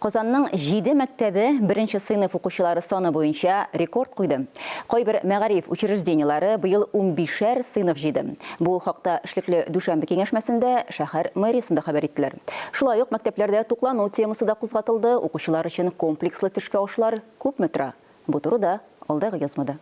Казанның җиде мәктәбе беренче сыйныф укучылары саны буенча рекорд куйды. Кайбер мәгариф учреждениеләре быел унбишәр сыйныф җыйды. Бу хакта эшлекле дүшәмбе киңәшмәсендә шәһәр мэриясендә хәбәр иттеләр. Шулай ук мәктәпләрдә туклану темасы да кузгатылды, укучылар өчен комплекслы төшке ашлар күпме тора? Бу турыда алдагы язмада.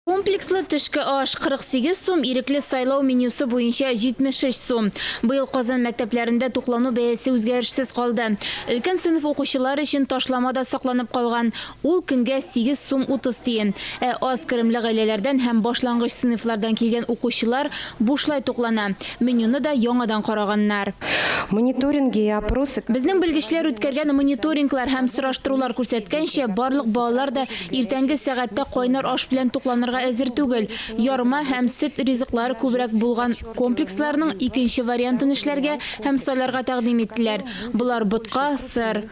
Комплекслы төшке аш, 48 сум, ирекле сайлау менюсы буенча 73 сум. Быел Казан мәктәпләрендә туклану бәясе үзгәрешсез калды. Өлкән сыйныф укучылар өчен ташлама да сакланып калган, ул көнгә 8 сум 30 тиен. Ә аз керемле гаиләләрдән һәм башлангыч сыйныфлардан килгән укучылар бушлай туклана. Менюны да яңадан караганнар. Мониторинги и опросы. Безнең белгечләр үткәргән мониторинглар һәм сораштырулар күрсәткәнчә, барлык балалар да Иртәнге сәгатьтә кайнар аш белән тукланырга әзер түгел. Ярма һәм сөт ризыклары күбрәк булган комплексларның икенче вариантын эшләргә һәм сайларга тәкъдим иттеләр. Болар ботка, сыр.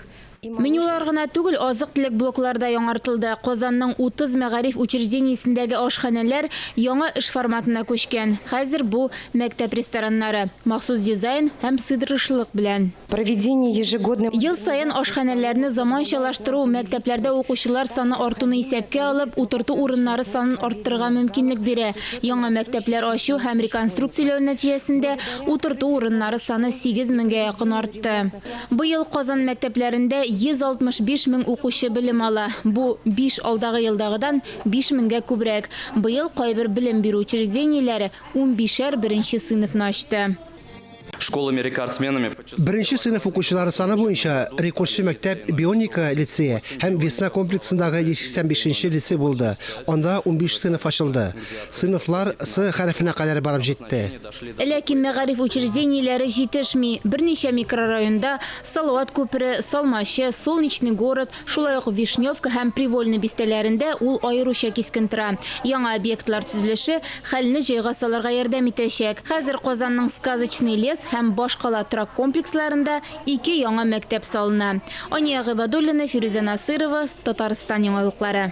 Менюлар гына түгел, азык-төлек блоклары да яңартылды. Казанның 30 мәгариф учреждениесендәге ашханәләр яңа эш форматына күчкән. Хәзер бу, мәктәп рестораннары. Махсус дизайн һәм сыйдырышлылык белән. Проведение ежегодной. Ел саен ашханәләрне заманчалаштыру, мәктәпләрдә укучылар саны артуны исәпкә алып, утырту урыннары санын арттырырга мөмкинлек бирә. Яңа мәктәпләр ачу һәм реконструкцияләү нәтиҗәсендә утырту урыннары саны 8 меңгә якын артты. Быел Казан мәктәпләрендә 165 мең укучы белем ала. Бу, биш алдагы елдагыдан 5 меңгә күбрәк. Быел кайбер белем бирү учреждениеләре унбишәр беренче сыйныфны ачты. Школами рекордсменами. Беренче сыйныф укучылары саны буенча рекордчы мәктәп Бионика лицее һәм Весна комплексындагы 185 нче лицей булды, анда 15 сыйныф ачылды. Сыйныфлар С хәрефенә кадәр барып җитте. Ләкин мәгариф учреждениеләре җитешми. Берничә микрорайонда, Салават күпере, Салмачы, Солнечный город, Шулай ук Вишневка һәм Привольный бистәләрендә ул аеруча кискен тора. Яңа объектлар төзелеше хәлне җайга салырга ярдәм итәчәк. Хәзер Казанның Сказочный лес һәм Башкала торак комплексларында ике яңа мәктәп салына. Ания Гыйбадуллина, Фирүзә Насыйрова, Татарстан яңалыклары.